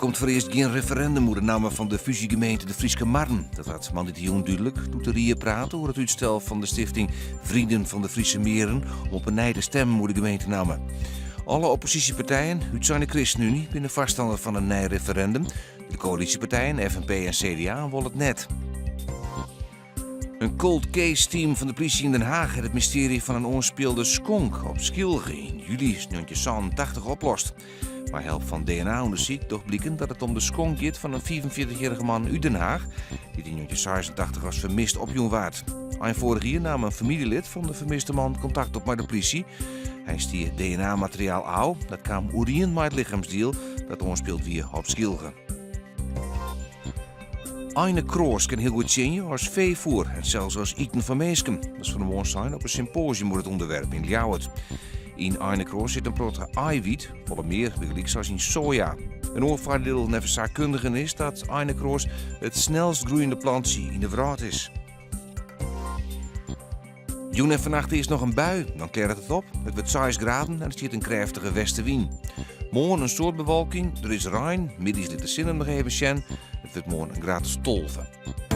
komt foarearst gjin referendum oer de namme fan de fúzjegemeente De Fryske Marren. Dat waard moandeitejûn dúdlik doe't de rie prate oer it útstel fan de stifting Vrienden van de Friese Meren om op 'e nij te stemmen oer de gemeentenamme. Alle opposysjepartijen, útsein de Christenunie, binne foarstanner fan in nij referendum. De koalysjepartijen FNP en CDA wolle it net. In cold case team fan de plysje yn Den Haag hat it mystearje fan in oanspielde skonk op Skylge yn july 1987 oplost. Mei help fan DNA-ûndersyk docht bliken dat it om de skonk giet fan in 45-jierrige man út Den Haag, dy't yn 1986 as fermist opjûn waard. Ein foarich jier naam in famyljelid fan de fermiste man kontakt op mei de plysje. Hy stie DNA-materiaal ôf, dat kaam oerien mei it lichemsdiel dat oanspield wie op Skylge. Einekroas kin hiel goed tsjinje as feefoer en sels as iten foar minsken. Dat is fan 'e moarn sein op in sympoasium oer it ûnderwerp yn Ljouwert. Yn einekroas sit in protte aaiwyt, folle mear bygelyks as yn soja. In oar foardiel neffens saakkundigen is dat einekroas it snelst groeiende plantsje yn de wrâld is. Jûn en fannacht earst noch in bui, dan klearret it op. It wurdt 6 graden en der stiet in krêftige westewyn. Moarn in soad bewolking, der is rein, middeis lit de sinne noch even sjen. It wurdt moarn in graad as 12.